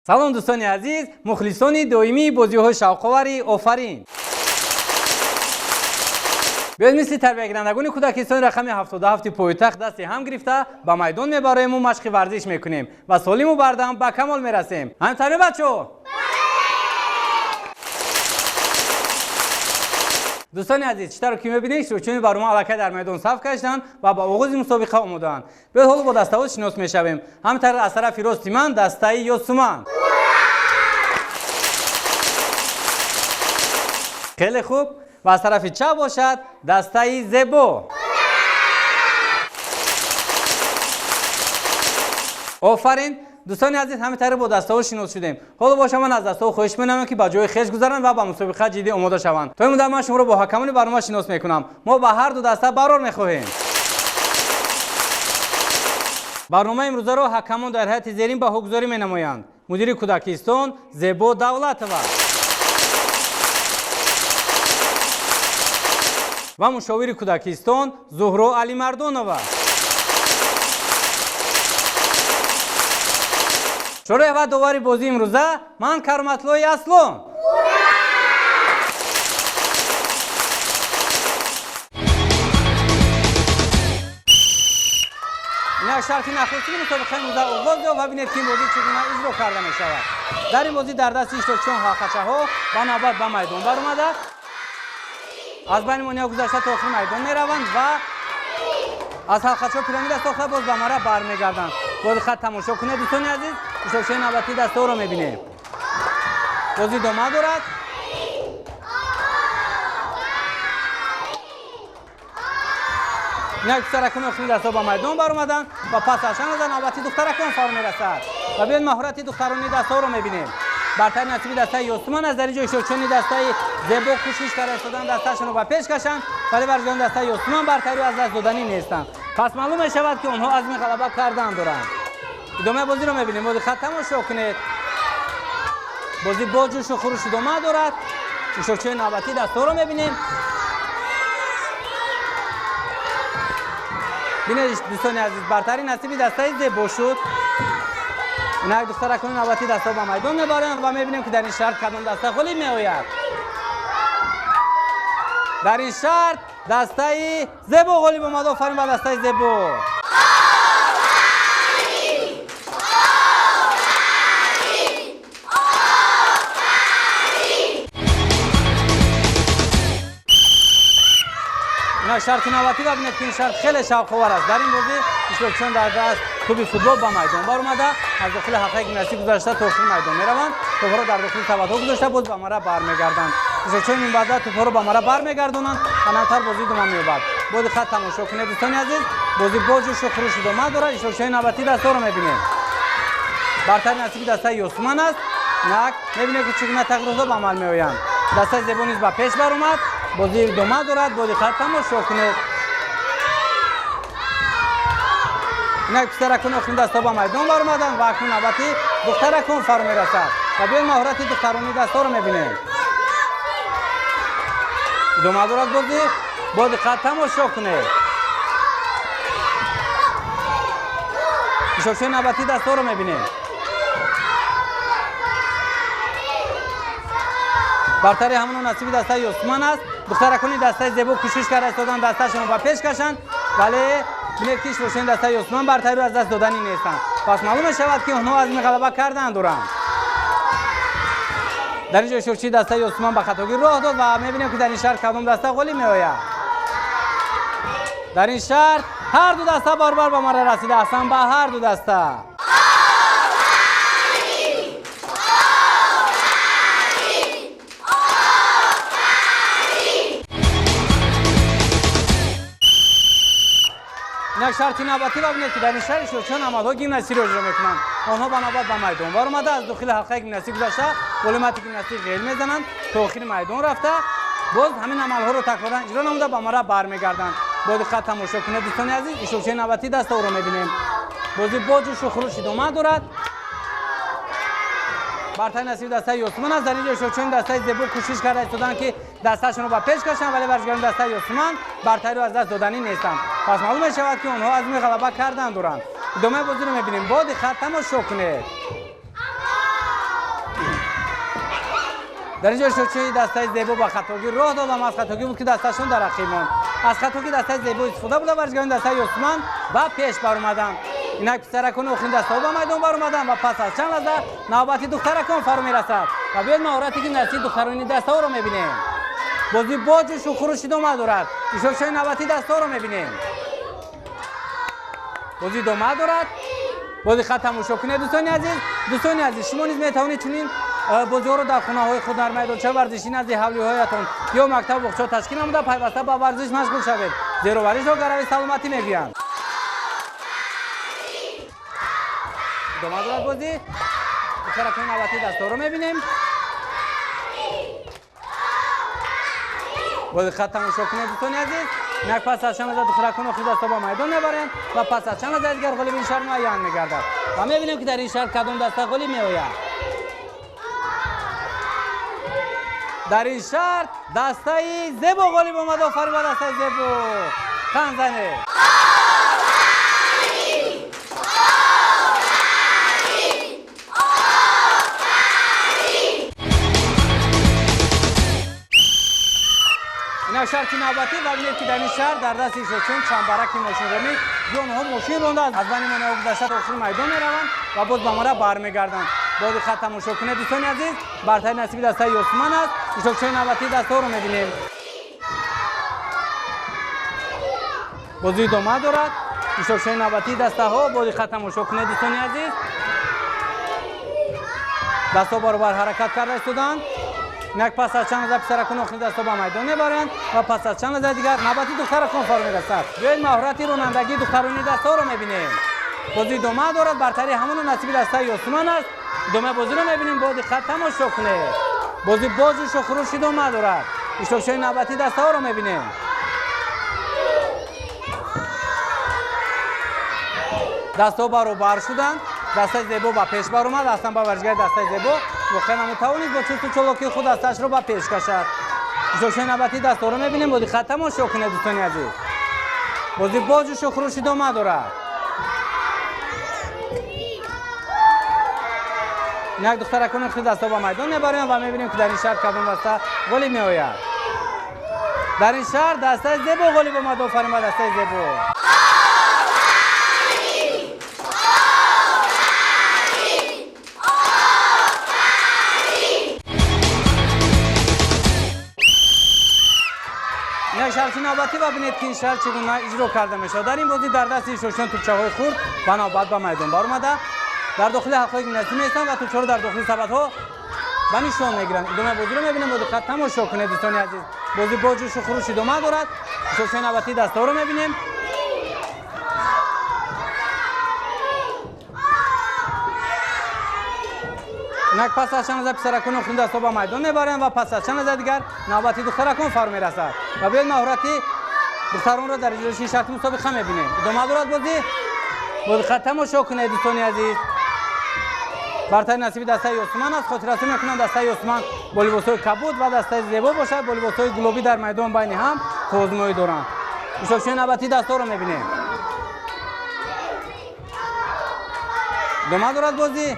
Салом дӯстони азиз, мухлисони доимии бозиҳои шавқовари Офарин. Биёед мисли тарбиягирандагони кӯдакистони рақами 77 пойтахт дасти ҳам гирифта ба майдон мебароему машқи варзиш мекунем ва солиму бардам ба камол мерасем. Ҳамтари бачаҳо? Дӯстони азиз, чӣ тавр ки мебинед, иштирокчиёни барнома аллакай дар майдон саф кашиданд ва ба оғози мусобиқа омодаанд. Биёед ҳоло бо дастаҳо шинос мешавем. Ҳамтар аз тарафи рости ман дастаи Ёсуман. Хеле хуб. Ва аз тарафи чап бошад дастаи Зебо. Офарин. Дӯстони азиз, ҳамин тариқ бо дастаҳо шинос шудем. Ҳоло боша ман аз дастаҳо хоҳиш менамоям, ки ба ҷои хеш гузаранд ва ба мусобиқа ҷиддӣ омода шаванд. То ин муддат ман шуморо бо ҳакамони барнома шинос мекунам. Мо ба ҳар ду даста барор мехоҳем. Барномаи имрӯзаро ҳакамон дар ҳайати зерин баҳогузорӣ менамоянд. Мудири кӯдакистон Зебо Давлатова ва мушовири кӯдакистон Зуҳро Алимардонова. Шӯрои ва довари бозии имрӯза ман Кароматлои Аслон. Инак шарти нахустини мусобиқаи имрӯза оғоз ёфт ва бинед, ки ин бозӣ чӣ гуна иҷро карда мешавад. Дар ин бозӣ дар дасти иштирокчиён ҳалқачаҳо ба навбат ба майдон баромада, аз байни монеаҳо гузашта то охири майдон мераванд ва аз ҳалқачаҳо пирамида сохта боз ба мара бармегарданд. Бо диққат тамошо кунед, дӯстони азиз, иштирокчиёни навбатии дастаҳоро мебинем. Бозӣ идома дорад. Инак писаракони охири дастаҳо ба майдон баромаданд ва пас аз чанд лаҳза навбати духтаракон фаро мерасад. Ва биёед маҳорати духтарони дастаҳоро мебинем. Бартари насиби дастаи Ёсуман аст. Дар ин ҷо иштирокчиёни дастаи Зебо кӯшиш карда истоданд дастаашонро ба пеш кашанд, вале варзишгарони дастаи Ёсуман бартариро аз даст доданӣ нестанд. Пас маълум мешавад, ки онҳо азми ғалаба кардан доранд. Идомаи бозиро мебинем. Бо диққат тамошо кунед. Бозӣ бо ҷӯшу хуруш идома дорад. Иштирокчиёни навбатии дастаҳоро мебинем. Бинед, дӯстони азиз, бартари насиби дастаи Зебо шуд. Инак духтаракони навбатии дастаҳо ба майдон мебаранд ва мебинем, ки дар ин шарт кадом даста ғолиб меояд. Дар ин шарт дастаи Зебо ғолиб омад. Офарин ба дастаи Зебо. Инак шарти навбатӣ ва бинед, ки ин шарт хеле шавқовар аст. Дар ин бозӣ иштирокчиён дар даст тӯби футбол ба майдон баромада, аз дохили ҳалқаи гимнастик гузашта то охири майдон мераванд. Тӯбҳоро дар дохили сабадҳо гузошта боз ба мара бармегарданд. Иштирокчиёни минбаъда тӯбҳоро ба мара бармегардонанд ва навтар бозӣ идома меёбад. Бо диққат тамошо кунед, дӯстони азиз, бозӣ бо ҷӯшу хуруш идома дорад. Иштирокчиёни навбатии дастаҳоро мебинем. Бартари насиби дастаи Ёсуман аст. Инак мебинем, ки чӣ гуна тағйиротҳо ба амал меоянд. Дастаи Зебо низ ба пеш баромад. Бозӣ идома дорад. Бо диққат тамошо кунед. Инак писаракони охири дастаҳо ба майдон баромаданд ва акнун навбати духтаракон фаро мерасад. Ва биёед маҳорати духтарони дастаҳоро мебинем. Идома дорад бозӣ. Бо диққат тамошо кунед. Иштирокчиёни навбатии дастаҳоро мебинем. Бартари ҳамоно насиби дастаи Ёсуман аст. Духтаракони дастаи Зебо кӯшиш карда истоданд дастаашонро ба пеш кашанд, вале бинед, ки иштирокчиёни дастаи Ёсуман бартариро аз даст доданӣ нестанд. Пас маълум мешавад, ки онҳо азми ғалаба кардан доранд. Дар ин ҷо иштирокчии дастаи Ёсуман ба хатогӣ роҳ дод ва мебинем, ки дар ин шарт кадом даста ғолиб меояд. Дар ин шарт ҳар ду даста баробар ба мара расида. Аҳсан ба ҳар ду даста. Инак шарти навбатӣ ва бинед, ки дар ин шарт иштирокчиён амалҳои гимнастикиро иҷро мекунанд. Онҳо ба навбат ба майдон баромада, аз дохили ҳалқаи гимнастик гузашта, болои гимнастик ғел мезананд, то охири майдон рафта, боз ҳамин амалҳоро такроран иҷро намуда ба мара бармегарданд. Бо диққат тамошо кунед, дӯстони азиз, иштирокчиёни навбатии дастаҳоро мебинем. Бозӣ бо ҷӯшу хуруш идома дорад. Бартари насиби дастаи Ёсуман аст. Дар ин ҷо иштирокчиёни дастаи Зебо кӯшиш карда истоданд, ки дастаашонро ба пеш кашанд, вале варзишгарони дастаи Ёсуман бартариро аз даст доданӣ нестанд. Пас маълум мешавад, ки онҳо азми ғалаба кардан доранд. Идомаи бозиро мебинем. Бо диққат тамошо кунед. Дар инҷо иштирокчиёни дастаи Зебо ба хатогӣ роҳ дод ва аз хатогӣ буд, ки дасташон дар ақиб монд. Аз хатогӣ дастаи Зебо истифода буда, варзишгарони дастаи Ёсуман ба пеш баромаданд. Инак писаракони охирин дастаҳо ба майдон баромаданд ва пас аз чанд лаҳза навбати духтаракон фаро мерасад. Ва биёед маҳорати гимнастии духтарони дастаҳоро мебинем. Бозӣ бо ҷӯшу хуруш идома дорад. Иштирокчиёни навбати дастаҳоро мебинем. Бозӣ идома дорад. Бо диққат тамошо кунед, дӯстони азиз. Дӯстони азиз, шумо низ метавонед чунин бозиҳоро дар хонаҳои худ, дар майдончаи варзишӣ назди ҳавлиҳоятон ё мактаб боғча ташкил намуда, пайваста ба варзиш машғул шавед, зеро варзишро гарави саломатӣ мегӯянд. Идома дорад бозӣ. Духтаракони навбатии дастаҳоро мебинем. Бо диққат тамошо кунед, дӯстони азиз. Инак пас аз чанд лаҳза духтаракон охири дастаҳо ба майдон мебаранд ва пас аз чанд лаҳза дигар ғолиби ин шаҳр муайян мегардад. Ва мебинем, ки дар ин шаҳр кадом даста ғолиб меояд. Дар ин шаҳр дастаи Зебо ғолиб омад. Офарин ба дастаи Зебо. Тан занед. Инак шарти навбатӣ ва бинед, ки дар ин шаҳр дар дасти иштирокчиён чамбараки мошинронӣ, ки онҳо мошин ронда аз байни монеаҳо гузашта то охири майдон мераванд ва боз ба мара бармегарданд. Бо диққат тамошо кунед, дӯстони азиз. Бартари насиби дастаи Ёсуман аст. Иштирокчиёни навбатии дастаҳоро мебинем. Бозӣ идома дорад. Иштирокчиёни навбатии дастаҳо, бо диққат тамошо кунед, дӯстони азиз. Дастҳо баробар ҳаракат карда истоданд. Инак пас аз чанд лаҳза писаракон охири дастҳо ба майдон мебаранд ва пас аз чанд лаҳза дигар навбати духтаракон фаро мерасад. Биёед маҳорати ронандагии духтарони дастаҳоро мебинем. Бозӣ идома дорад. Бартари ҳамоно насиби дастаи Ёсуман аст. Идомаи бозиро мебинем. Бо диққат тамошо кунед. Бозӣ бо ҷӯшу хуруш идома дорад. Иштирокчиёни навбатии дастаҳоро мебинем. Дастҳо баробар шуданд. Дастаи Зебо ба пеш баромад. Аслан ба варзишгари дастаи Зебо воқеан ҳам тавонист бо чусту чолокии худ дастаашро ба пеш кашад. Иштирокчиёни навбатии дастаҳоро мебинем. Бо диққат тамошо кунед, дӯстони азиз. Бозӣ бо ҷӯшу хуруш идома дорад. Инак духтаракони худ дастҳо ба майдон мебаранд ва мебинем, ки дар ин шаҳр кадом даста ғолиб меояд. Дар ин шаҳр дастаи Зебо ғолиб омад. Офарин ба дастаи Зебо. Инак шарти навбатӣ ва бинед, ки ин шарт чӣ гуна иҷро карда мешавад. Дар ин бозӣ дар дасти иштирокчиён тӯпчаҳои хурд ба навбат ба майдон баромада, дар дохили ҳалқаҳои гимнастӣ меистанд ва тӯпчаҳоро дар дохили сабадҳо ба нишон мегиранд. Идомаи бозиро мебинем. Бо диққат тамошо кунед, дӯстони азиз. Бозӣ бо ҷӯшу хуруш идома дорад. Иштирокчиёни навбатии дастаҳоро мебинем. Инак пас аз чанд лаҳза писаракони охири дастаҳо ба майдон мебаранд ва пас аз чанд лаҳза дигар навбати духтаракон фаро мерасад. Ва биёед маҳорати духтаронро дар иҷроиши шарти мусобиқа мебинем. Идома дорад бозӣ. Бо диққат тамошо кунед, дӯстони азиз. Бартари насиби дастаи Ёсуман аст. Хотиррасонӣ мекунам, дастаи Ёсуман бо либосҳои кабуд ва дастаи Зебо бошад бо либосҳои гулобӣ дар майдон байни ҳам қӯзмоӣ доранд. Иштирокчиёни навбатии дастаҳоро мебинем. Идома дорад бозӣ.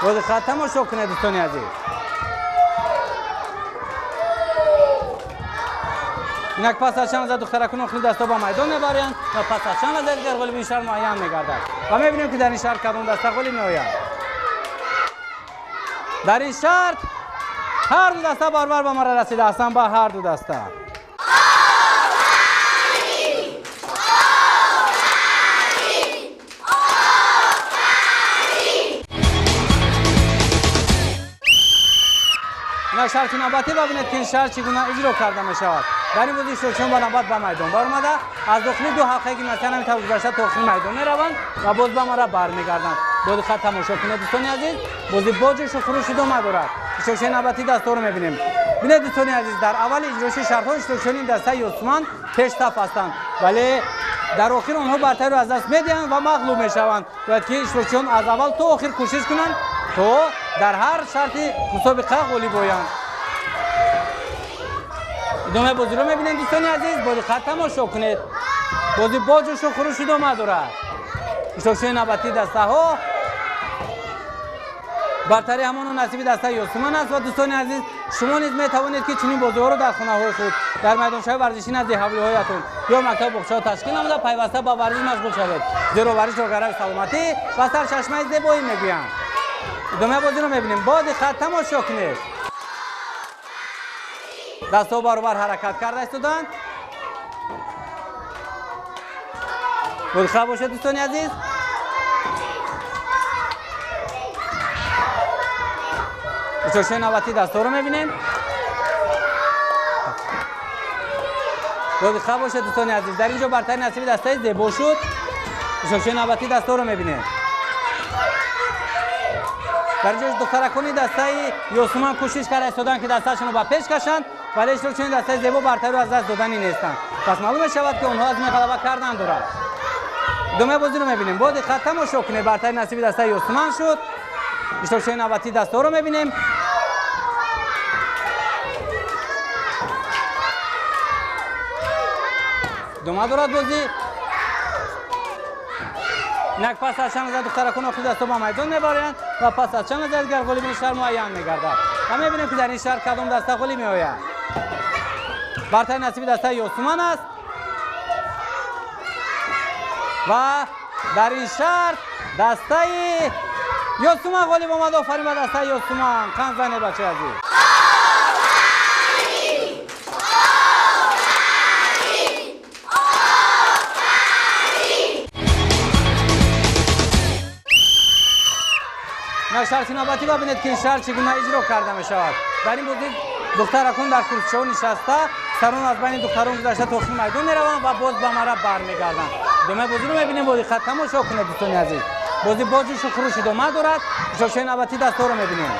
Бо диққат тамошо кунед, дӯстони азиз. Инак пас аз чанд лаҳза духтаракон охири дастаҳо ба майдон мебаранд ва пас аз чанд лаҳза дигар ғолиби ин шаҳр муайян мегардад. Ва мебинем, ки дар ин шаҳр кадом даста ғолиб меояд. Дар ин шаҳр ҳар ду даста баробар ба мара расида. Аслан ба ҳар ду даста. Инак шарти навбатӣ ва бинед, ки ин шаҳр чӣ гуна иҷро карда мешавад. Дар ин бозӣ иштирокчиён ба навбат ба майдон баромада, аз дохили ду ҳалқаи гимнастика ҳамин тавр гузашта то охири майдон мераванд ва боз ба мара бармегарданд. Бо диққат тамошо кунед, дӯстони азиз. Бозӣ бо ҷӯшу хуруш идома дорад. Иштирокчиёни навбатии дастаҳоро мебинем. Бинед, дӯстони азиз, дар аввали иҷроиши шартҳо иштирокчиёни дастаи Ёсуман пештаф ҳастанд, вале дар охир онҳо бартариро аз даст медиҳанд ва мағлуб мешаванд. Бояд ки иштирокчиён аз аввал то охир кӯшиш кунанд, то дар ҳар шарти мусобиқа ғолиб оянд. Идомаи бозиро мебинем, дӯстони азиз. Бо диққат тамошо кунед. Бозӣ бо ҷӯшу хуруш идома дорад. Иштирокчиёни навбатии дастаҳо. бартарӣ ҳамоно насиби дастаи Ёсуман аст. Ва дӯстони азиз, шумо низ метавонед, ки чунин бозиҳоро дар хонаҳои худ, дар майдончаҳои варзишӣ назди ҳавлиҳоятон ё мактаб боғчаҳо ташкил намуда, пайваста ба варзиш машғул шавед, зеро варзишро гарави саломатӣ ва сарчашмаи зебоӣ мегӯянд. Идомаи бозиро мебинем, бо диққат тамошо кунед. Дастҳо баробар ҳаракат карда истоданд. Бодиққат бошед, дӯстони азиз. Иштирокчиёни навбатии дастҳоро мебинем. Бодиққат бошед, дӯстони азиз. Дар ин ҷо бартари насиби дастаи Зебо шуд. Иштирокчиёни навбатии дастҳоро мебинем. Дар ин ҷо духтаракони дастаи Ёсуман кӯшиш карда истоданд, ки дастаашонро ба пеш кашанд, вале иштирокчиёни дастаи Зебо бартариро аз даст додани нестанд. Пас маълум мешавад, ки онҳо аз ин ғалаба кардан доранд. Идомаи бозиро мебинем, бо диққат тамошо кунед. Бартари насиби дастаи Ёсуман шуд. Иштирокчиёни навбатии дастҳоро мебинем. Идома дорад бозӣ. Инак пас аз чанд лаҳза духтаракон охири дастҳо ба майдон мебаранд ва пас аз чанд лаҳза дигар ғолиби ин шаҳр муайян мегардад ва мебинем, ки дар ин шаҳр кадом даста ғолиб меояд. Бартари насиби дастаи Ёсуман аст ва дар ин шаҳр дастаи Ёсуман ғолиб омад. Офарин ба дастаи Ёсуман. Қанд занед, бачаи азиз. Шарти навбатӣ ва бинед, ки ин шаҳр чӣ гуна иҷро карда мешавад. Дар ин бозӣ духтаракон дар курсичаҳо нишаста, сарон аз байни духтарон гузашта то охири майдон мераванд ва боз ба мара бармегарданд. Идомаи бозиро мебинем, бо диққат тамошо кунед, дӯстони азиз. Бозӣ бо ҷӯшу хуруш идома дорад. Иштирокчиёни навбатии дастҳоро мебинем.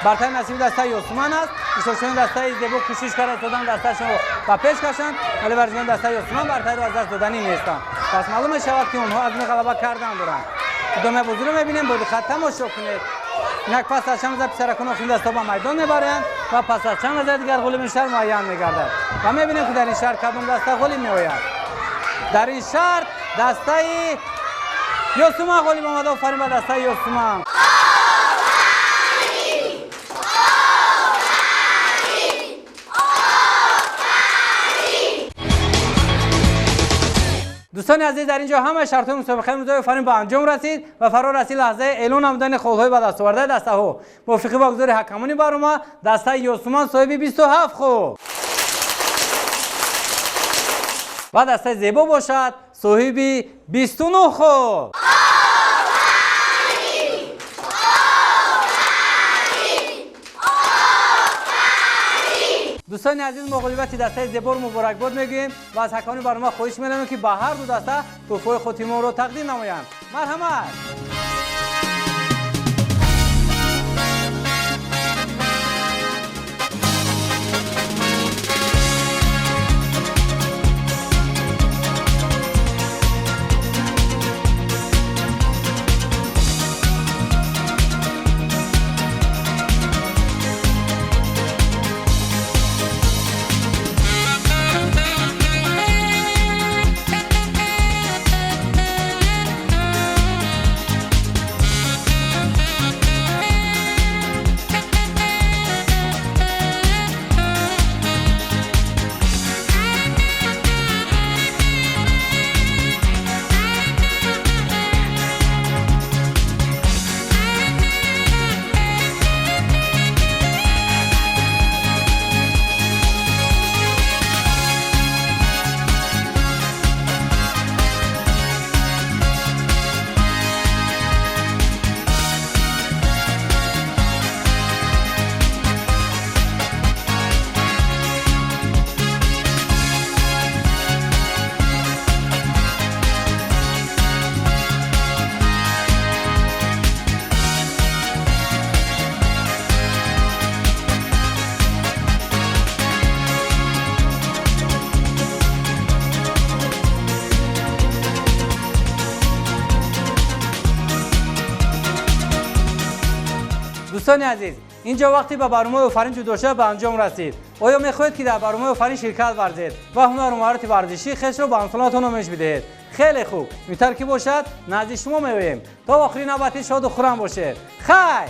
Бартари насиби дастаи Ёсуман аст. Иштирокчиёни дастаи Зебо кӯшиш карда истоданд дастаашонро ба пеш кашанд, вале варзишгарони дастаи Ёсуман бартариро аз даст доданӣ нестанд. Пас маълум мешавад, ки онҳо аз ин ғалаба кардан доранд. Идомаи бозиро мебинем, бо диққат тамошо кунед. Инак пас аз чанд лаҳза писаракон охири дастҳо ба майдон мебаранд ва пас аз чанд лаҳзаи дигар ғолиби ин шаҳр муайян мегардад ва мебинем, ки дар ин шаҳр кадом даста ғолиб меояд. Дар ин шаҳр дастаи Ёсуман ғолиб омада. Офарин ба дастаи Ёсуман. Дӯстони азиз, дар ин ҷо ҳамаи шартҳои мусобиқаи имрӯзаи Офарин ба анҷом расид ва фаро расид лаҳзаи эълон намудани холҳои ба даст овардаи дастаҳо. Мувофиқи вогузори ҳакамони барнома, дастаи Ёсуман соҳиби 27 хол ва дастаи Зебо бошад соҳиби 29 хол. Дӯстони азиз, мо ғолибияти дастаи Зеборо муборакбод мегӯем ва аз ҳакамони барнома хоҳиш менамоем, ки ба ҳар ду даста тӯҳфаҳои хотимонро тақдим намоянд. Марҳамат. Дӯстони азиз, Инҷо вақте ба барномаи офарин ҷудо шуда ба анҷом расид. Оё мехоҳед, ки дар барномаи офарин ширкат варзед ва ҳунару маҳорати варзишии хешро ба ҳамсолонатон намоиш бидиҳед? Хеле хуб, интар ки бошад, назди шумо меоем. То охири навбатӣ шоду хуррам бошед. Хайр.